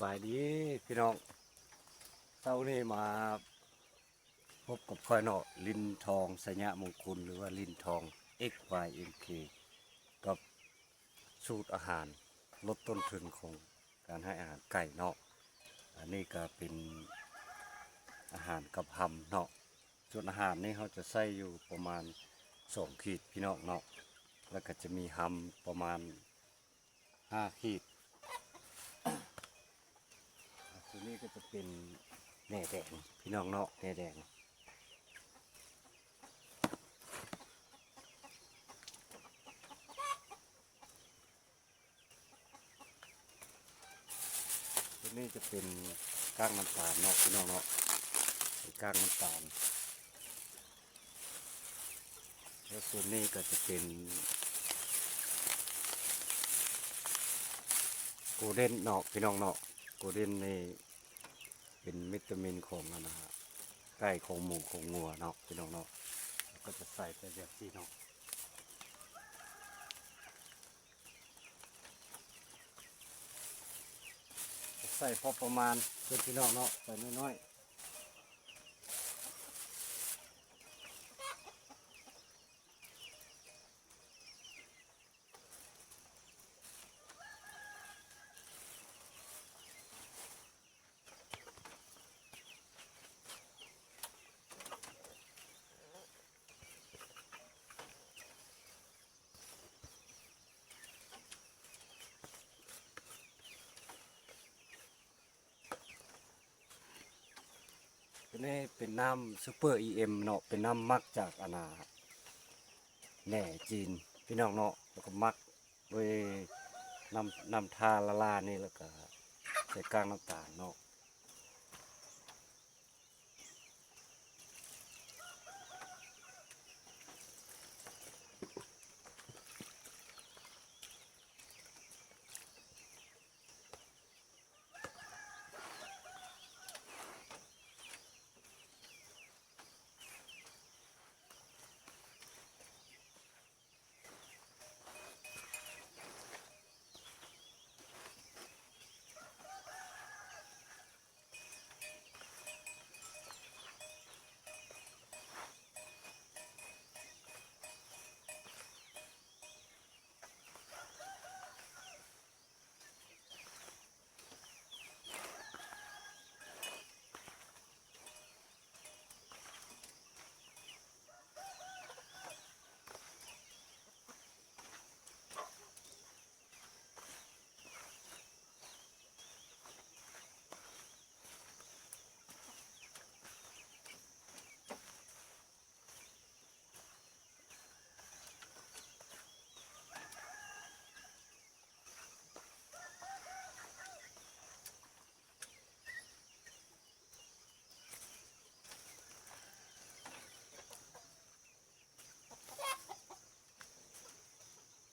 ສະບາຍດີພີ່ນ້ອງ, ເຊົ້ານີ້ມາພົບກັບຂ້ອຍເນາະ ລິນທອງ ໄຊຍະມົງຄຸນ ຫຼືວ່າລິນທອງ ເອັກວາຍເອັມເຄ ກັບສູດອາຫານ ລົດຕົ້ນທຶນຂອງການໃຫ້ອາຫານໄກ່ເນາະ. ອັນນີ້ກະເປັນອາຫານກັບຮຳເນາະ. ສ່ວນອາຫານນີ້ເຮົາຈະໃຊ້ຢູ່ປະມານສອງຂີດພີ່ນ້ອງເນາະ, ແລ້ວກະຈະມີຮຳປະມານຫ້າຂີດ. ຕົວນີ້ກະຈະເປັນແໜແດງພີ່ນ້ອງເນາະ, ແໜແດງ. ຕົວນີ້ຈະເປັນກ້າງນ້ຳຕານເນາະພີ່ນ້ອງເນາະ, ເປັນກ້າງນ້ຳຕານ. ແລ້ວຕົວນີ້ກະຈະເປັນໂກເດ້ນເນາະພີ່ນ້ອງເນາະ, ໂກເດ້ນນີ້ເປັນວິຕາມິນຂອງອັນນະ ໄກ່ ຂອງໝູ ຂອງງົວເນາະພີ່ນ້ອງເນາະ. ກະຈະໃສ່ໄປແບບນີ້ເນາະ. ໃສ່ພໍປະມານເດີພີ່ນ້ອງເນາະ, ໃສ່ນ້ອຍໆ. ຕົວນີ້ເປັນນ້ຳຊູເປີອີເອັມເນາະ, ເປັນນ້ຳໝັກຈາກອັນນາ ແໜຈີນພີ່ນ້ອງເນາະ, ແລ້ວກະໝັກດ້ວຍນ້ຳ ນ້ຳທາລະລານີ້ ແລ້ວກະໃສ່ກ້າງນ້ຳຕານເນາະ.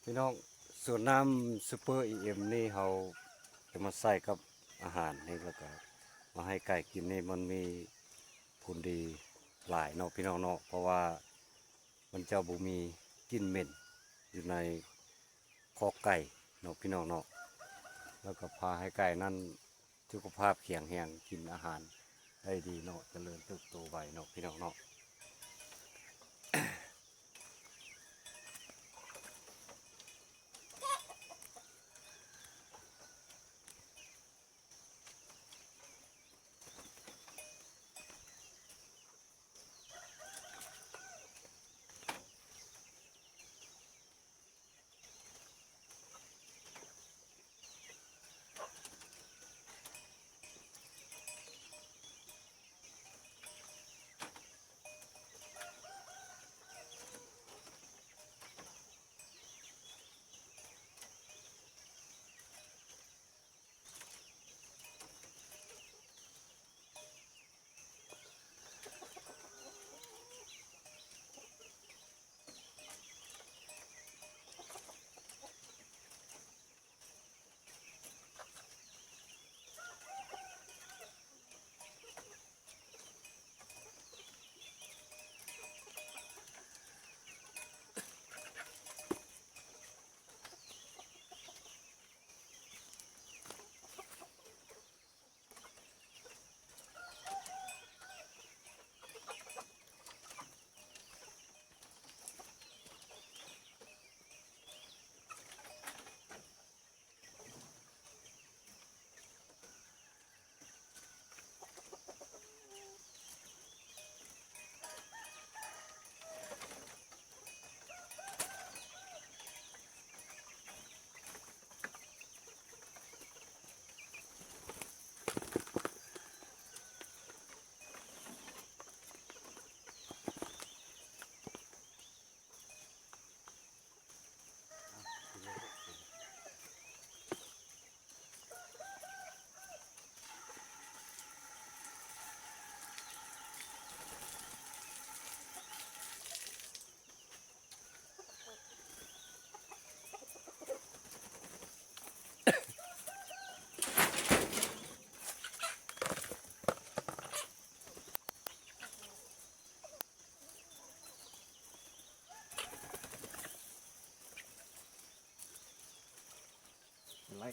ພີ່ນ້ອງ, ສ່ວນນ້ຳຊູເປີອີເອັມນີ້ ເຮົາຈະມາໃສ່ກັບອາຫານນີ້ ແລ້ວກະມາໃຫ້ໄກ່ກິນນີ້ ມັນມີຜົນດີຫຼາຍເນາະພີ່ນ້ອງເນາະ, ເພາະວ່າມັນຈະບໍ່ມີກິ່ນເໝັນຢູ່ໃນຄອກໄກ່ເນາະພີ່ນ້ອງເນາະ, ແລ້ວກະພາໃຫ້ໄກ່ນັ້ນ ສຸຂະພາບແຂງແຮງ, ກິນອາຫານໄດ້ດີເນາະ, ຈະເລີນເຕີບໂຕໄວເນາະພີ່ນ້ອງເນາະ. ເ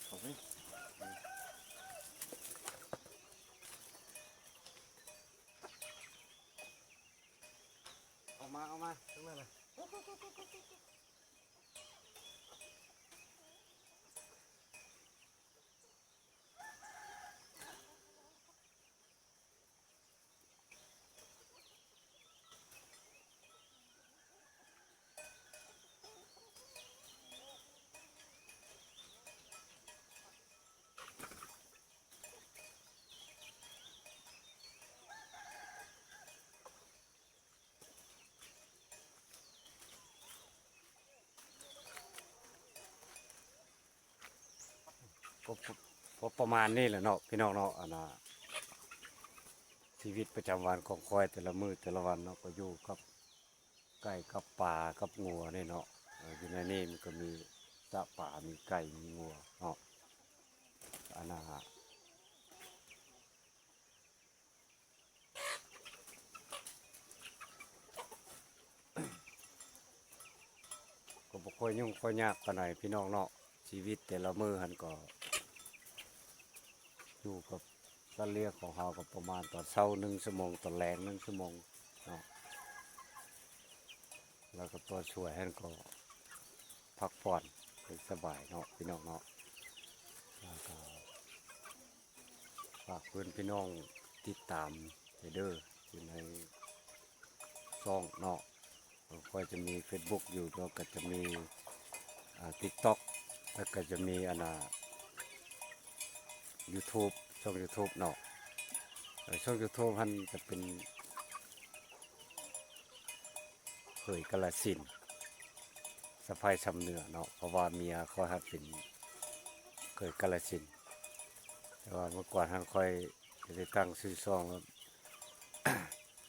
ເອົາໄປ ເອົາມາ ເອົາມາ ເອົາມາ ເອົາມາ ເອົາມາ. ກໍພໍປະມານນີ້ແຫຼະເນາະ ພີ່ນ້ອງເນາະ ອັນນ່າ ຊີວິດປະຈຳວັນຂອງຂ້ອຍແຕ່ລະມື້ແຕ່ລະວັນເນາະ ກໍຢູ່ກັບໄກ່ກັບປາກັບງົວນີ້ເນາະ. ເອີ ຢູ່ໃນນີ້ມັນກໍມີສະປາ ມີໄກ່ ມີງົວເນາະ ອັນນ່າ ກໍບໍ່ຄ່ອຍຫຍຸ້ງຄ່ອຍຍາກປານໃດພີ່ນ້ອງເນາະ. ຊີວິດແຕ່ລະມື້ຫັ້ນກໍຢູ່ກັບສັດລ້ຽງຂອງເຮົາກໍປະມານຕອນເຊົ້າໜຶ່ງຊົ່ວໂມງ ຕອນແລງໜຶ່ງຊົ່ວໂມງເນາະ ແລ້ວກໍຕອນສວຍຫັ້ນກໍພັກຜ່ອນໃຫ້ສະບາຍເນາະ ພີ່ນ້ອງເນາະ. ແລ້ວກໍ ຝາກເພື່ອນພີ່ນ້ອງຕິດຕາມແດ່ເດີ ຢູ່ໃນຊ່ອງເນາະ. ຂ້ອຍຈະມີເຟສບຸກຢູ່ ແລ້ວກໍຈະມີ ອ່າ ຕິກຕັອກ ແລ້ວກໍຈະມີອັນນ່າ ຢູທູບ ຊ່ອງຢູທູບເນາະ. ເອີ ຊ່ອງຢູທູບຫັ້ນຈະເປັນ ເຂີຍກາລະສິນ ສະໃພ້ຊຳເໜືອເນາະ ເພາະວ່າເມຍຂ້ອຍຫັ້ນເປັນເຂີຍກາລະສິນ. ແຕ່ວ່າເມື່ອກ່ອນຫັ້ນຂ້ອຍຈະໄດ້ຕັ້ງຊື່ຊ່ອງວ່າ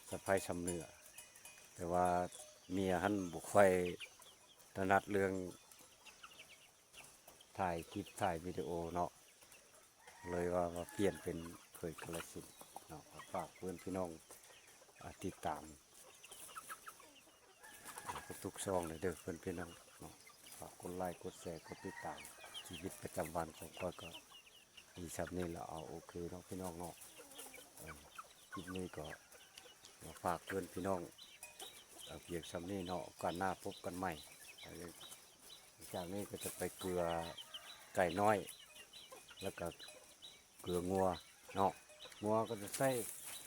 ສະໃພ້ຊຳເໜືອ ແຕ່ວ່າເມຍຫັ້ນບໍ່ຄ່ອຍຖະໜັດເລື່ອງ ຖ່າຍຄລິບຖ່າຍວິດີໂອເນາະ ເລີຍວ່າ ວ່າປ່ຽນເປັນເຂີຍກາລະສິນເນາະ. ກໍຝາກເພື່ອນພີ່ນ້ອງ ອ່າ ຕິດຕາມ ອ່າ ທຸກໆຊ່ອງເລີຍເດີເພື່ອນພີ່ນ້ອງເນາະ. ຝາກກົດໄລກົດແຊກົດຕິດຕາມ ຊີວິດປະຈຳວັນຂອງຂ້ອຍກໍມີຊ່ຳນີ້ລະ. ເອົາ ໂອເຄເນາະ ພີ່ນ້ອງເນາະ. ເອີ ຄລິບນີ້ກໍມາຝາກເພື່ອນພີ່ນ້ອງ ເອົາພຽງຊ່ຳນີ້ເນາະ. ໂອກາດໜ້າພົບກັນໃໝ່. ຈາກນີ້ກໍຈະໄປເກືອໄກ່ນ້ອຍ ແລ້ວກໍເກືອງົວເນາະ. ງົວກໍຈະໃຊ້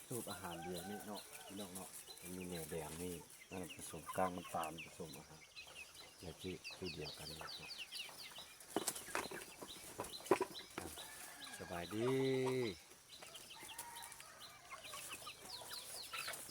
ສູດອາຫານດຽວນີ້ເນາະ ພີ່ນ້ອງເນາະ. ມັນມີແໜແດງນີ້ ນັ້ນປະສົມກາກນ້ຳຕານ ປະສົມອາຫານ ແລ້ວຊິ ສູດດຽວກັນເນາະ. ສະບາຍດີ.